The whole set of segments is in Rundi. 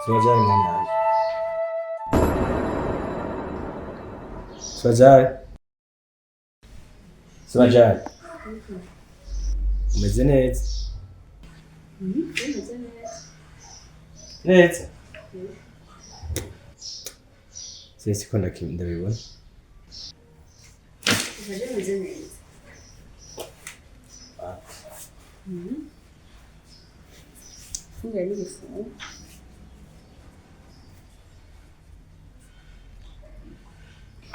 Swajari mwana wanjye. Swajari. Swajari. Umeze neza? Umeze neza. Neza? Sinzi ko ndabibona. Ubaje umeze neza. Funga n'igifungo.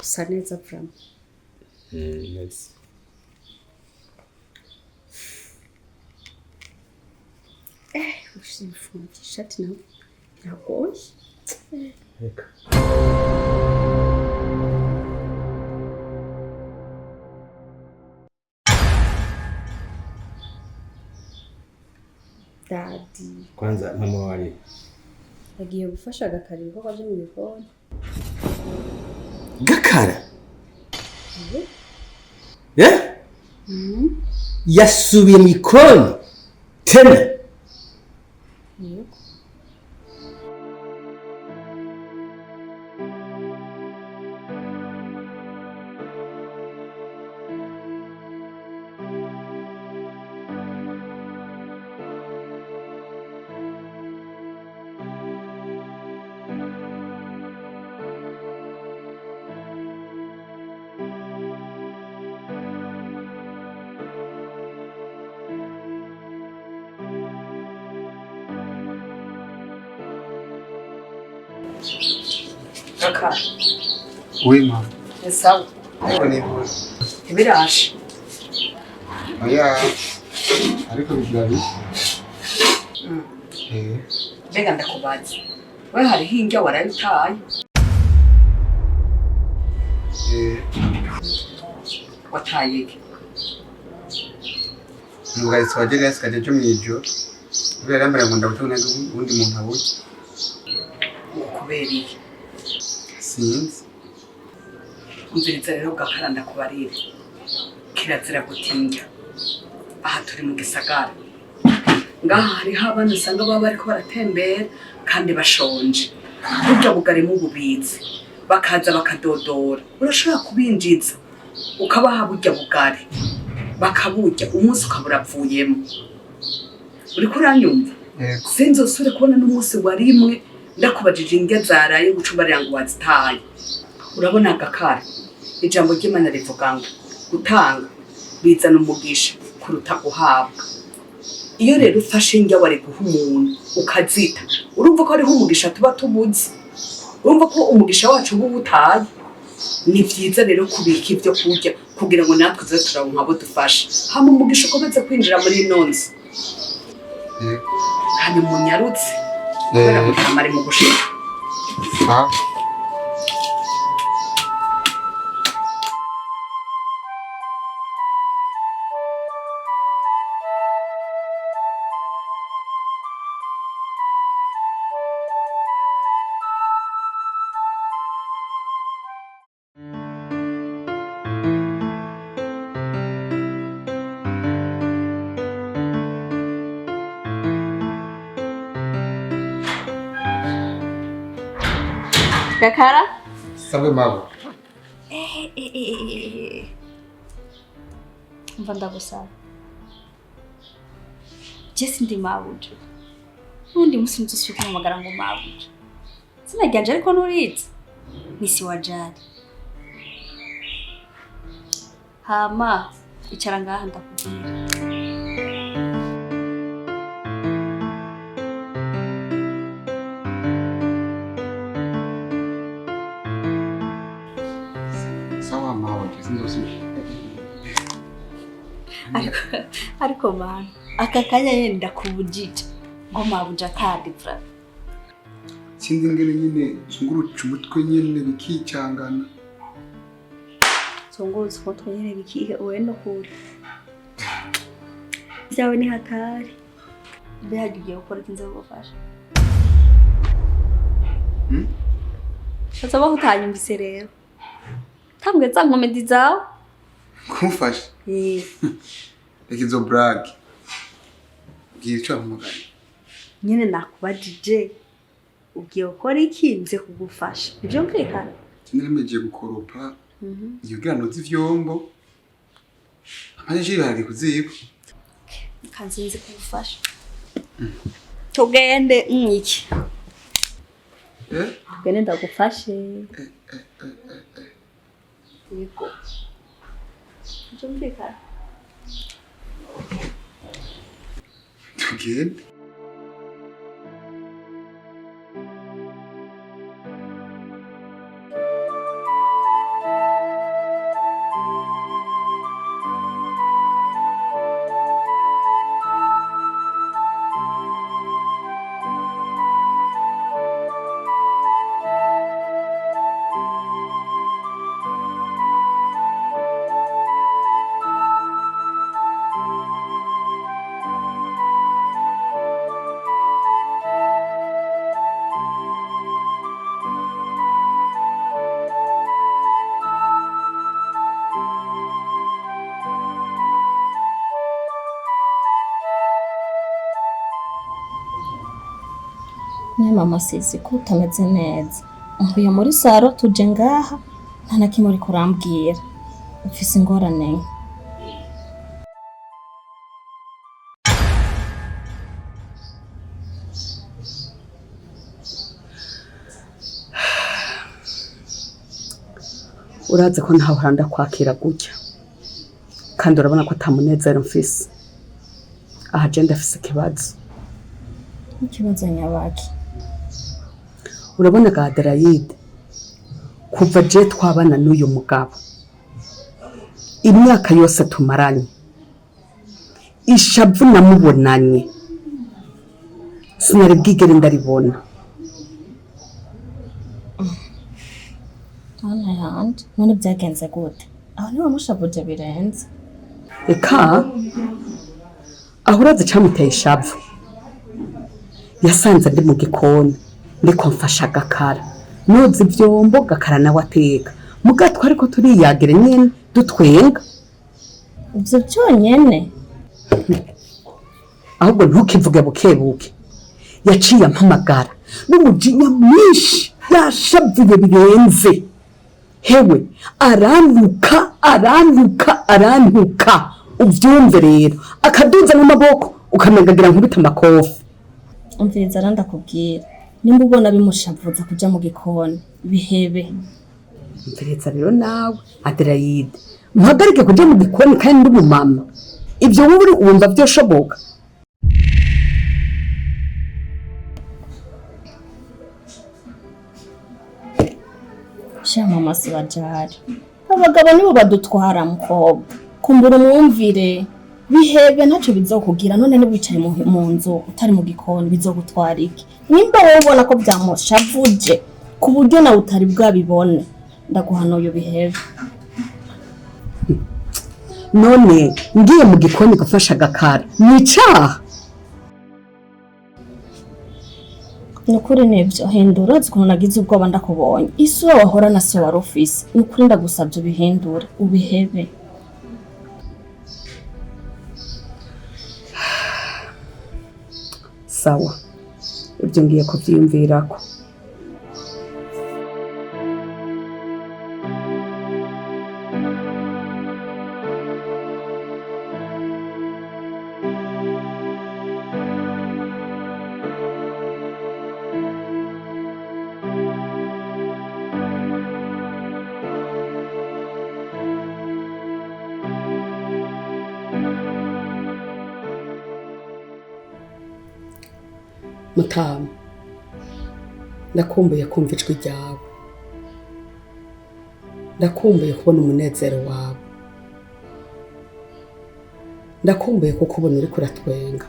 Usa neza vraiment. Neza. Ushize ibifungo by'ishati nawe biragoye. Reka. Dadi Kwanza mama wari. yagiye gufasha agakara ibikorwa byo mu gikoni. Gakara. Eh? Yasubiye mu ikoni. Tena. Yego. Gakara, Oui, mama. ni sawa. Ariko ni inkuru. Ntibirashe. Oya, ariko bigira bishya. Eh, Mbega ndakubaza. We hariho indya warayitaye. eh, Wataye iki? umugabo wa Gerasi kajya cyo mw'ijoro. Kubera yambara ngo ndabuta ubundi muntu abuke. Ngo kubera iki? Sinzi. Umviriza rero Gakara ndakubarire. Kirazira gutinya. Aha turi mu gisagara. Ngaha hariho abana usanga baba bariko baratembera kandi bashonje. Burya bugari mububitse. Bakaza bakadodora. Urashobora kubinjiza. Ukabaha burya bugari. Bakaburya umunsi ukaba uravuyemo. Uriko uranyumva? Yego. Sinzosubire kubona n'umunsi wa rimwe ndakubajije indya zaraye guca umbarira ngo wazitaye. Urabona Gakara, ijambo ry'Imana rivuga ngo gutanga bizana umugisha kuruta guhabwa. Iyo rero ufashe indya wari guha umuntu ukazita, urumva ko hariho umugisha tuba tubuze. Urumva ko umugisha wacu uba ubutaye. Ni vyiza rero kubika ibyo kurya kugira ngo natwe tuze turaronka abo dufasha. Hama umugisha ukomeze kwinjira muri ino nzu. Yego. Hanyuma unyarutse kubera Eh, gutama ari mu gushika. sawa. Gakara? Sabwe mama. Umva ndagusaba. Je sindi mabuja. N'undi musi nzosubira kumpamagara ngo mabuja. Izina ryanje ariko nturizi. Ni Siwajari. Hama icara ngaha ndakubwira. Sawa mama, sinzosubira. Ariko mana, aka kanya nyene ndakubujije ngo mabuja kandi vra. Sinzi ingene nyine zunguruca umutwe nyine bikicangana. Zungurutse umutwe nyene bikihe owe no kure. Vyawe ni hatari. Mbe harya ugiye gukora iki nzogufasha? Hmm? Uzoba utanyumvise rero. Tambwe za nkomedi zawe. Kumfasha. Eh, Reka izo brag. Bwira ico wampamagaye. nyene nakubajije. Ugiye gukora iki nze kugufasha? Nibyo mvikana. Sinari gukoropa. Iyo noza ivyombo. Amaze nshira ibiharage ku ziko. Kanzi nze kugufasha. Tugende iki? Eh? Tugende ndagufashe. Yego. Nibyo mvikana. Tugende. Ne mama sizi ko utameze neza. Nkuye muri saro tuje ngaha nta na kimwe uriko urambwira. Ufise ingorane nke. Urazi ko ntahora ndakwakira gutya, kandi urabona ko atamunezero mfise. Aha je ndafise ikibazo. Ikibazo nyabaki? Urabona ga Adelaide, kuva je twabana n'uyu mugabo imyaka yose tumaranye, ishavu namubonanye sinari bwigere ndaribona. Mana yanje, none byagenze gute? Aho ntiwamushavuje birenze? Eka aho urazi icamuteye ishavu, yasanze ndi mu gikoni ndiko mfasha Gakara noza ivyombo, Gakara nawe ateka, muga twariko turiyagira nyene dutwenga. Ivyo vyonyene? Ahubwo ntukivuge bukebuke, yaciye ampamagara n'umujinya mwinshi, yashavuye birenze. Hewe arantuka arantuka arantuka, uvyumve rero, akaduza n'amaboko ukamengagira nkubita amakofi. Umviriza rero ndakubwira, nimba ubona bimushavuza kuja mu gikoni bihebe. Umviriza rero nawe Adelaide, mpagarike kuja mu gikoni kandi ndi umumama, ivyo wowe wumva vyoshoboka? Sha mama si bajari, abagabo nibo badutwara mukobwa. Kumbura umwumvire, bihebe ntacyo bizokugira. None niba wicaye mu nzu utari mu gikoni bizogutwara iki? Nimba wowe ubona ko byamushavuje ku buryo nawe utari bwabibone, ndaguhanuye bihebe. None ngiye mu gikoni gufasha Gakara ni icaha? Nukuri nivyo, hindura. Urazi ukuntu nagize ubwoba ndakubonye, isura wahora na so wari ufise. Nukuri ndagusavye ubihindure, ubihebe. Sawa, ibyo ngiye kuvyiyumvirako. Mutamu, ndakumbuye kumva ijwi ryawe, ndakumbuye kubona umunezero wawe, ndakumbuye kukubona uriko uratwenga.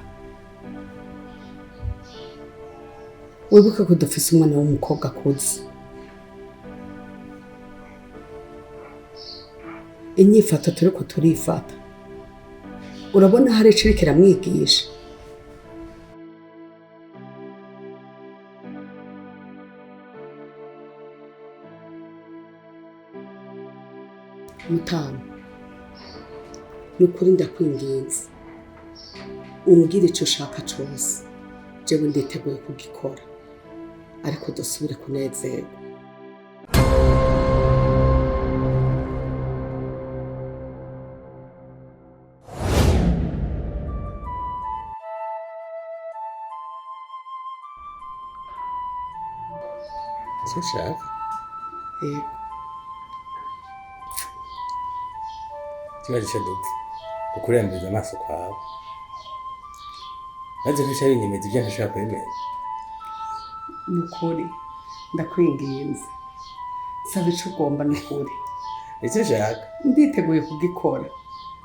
Wibuke ko dufise umwana w'umukobwa akuze. Inyifato turiko turifata, urabona hari ico iriko iramwigisha. Mutamu, nukuri ndakwinginze, umbwire ico ushaka cose, jewe nditeguye kugikora. Ariko dusubire kunezerwa. Icyo ushaka? Yego. Ikibazo cyo dupfa ukurembeza amaso kwawe maze ko ishyari inyemeza ibyo ntashobora kwemeza. Ni ukuri ndakwinginze, saba ico ugomba, ni ukuri. Icyo ushaka? Nditeguye kugikora,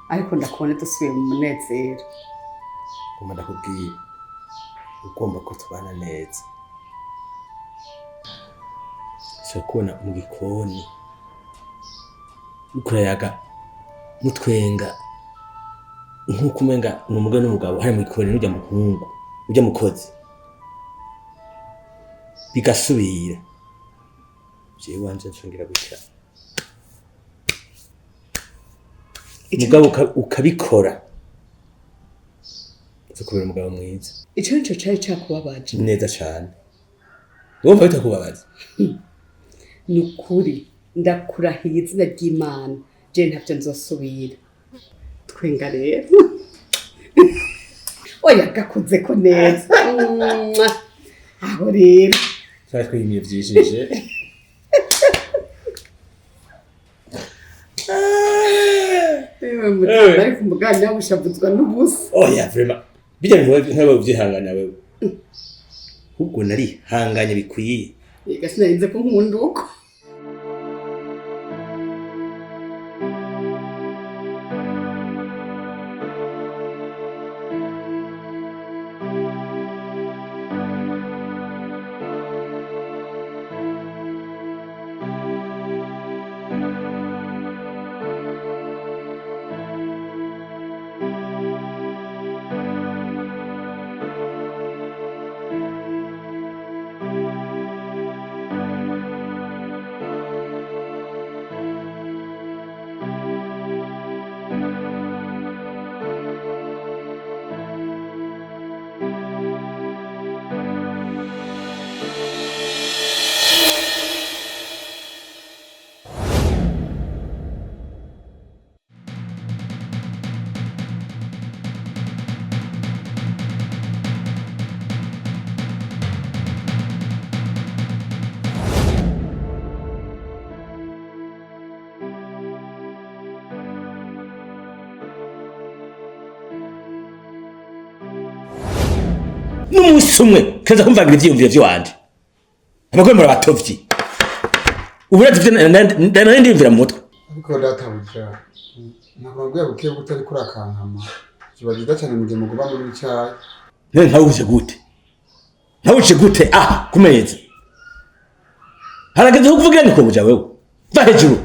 ariko ndakubona dusubiye mu munezero. Ngomba ndakubwira, ugomba ko tubana neza. Ushobora kubona mu gikoni ukurayaga mutwenga nk'uko umenga ni umugore n'umugabo hari mu gikoni, n'ujya muhungu ujya mukozi bigasubira. Jewe wanje nshongira gutya umugabo ukabikora uzokubera umugabo mwiza. Ico nico cari cakubabaje? Neza cane. Wumva bitakubabaza? Ni ukuri ndakurahiye izina ry'Imana, je ntavyo nzosubira. Twenga rero. Oya, gakuze ko neza. Mwah. Aho rero twari twiyimiye vyishije. Ewe mutama, ariko umugani nawe ushavuzwa n'ubusa. Oya, vraiment bijya bintu ntabwo uvyihangana wewe, ahubwo narihanganye bikwiye. Ega sinarinze ko nkunda uko. N'umunsi umwe keza kumvagira ivyiyumviro vy'iwanje, abagore muri abatovyi, ubu ivyo nari ndiyumvira mu mutwe. Ariko databuja, ntabwo buke butari kurakankama, biba byiza cyane mu gihe muguma muri icyayi. None ntawuje gute, ntawuje gute aha ku meza? Harageze ho kuvugira nyoko buja wewe, va hejuru.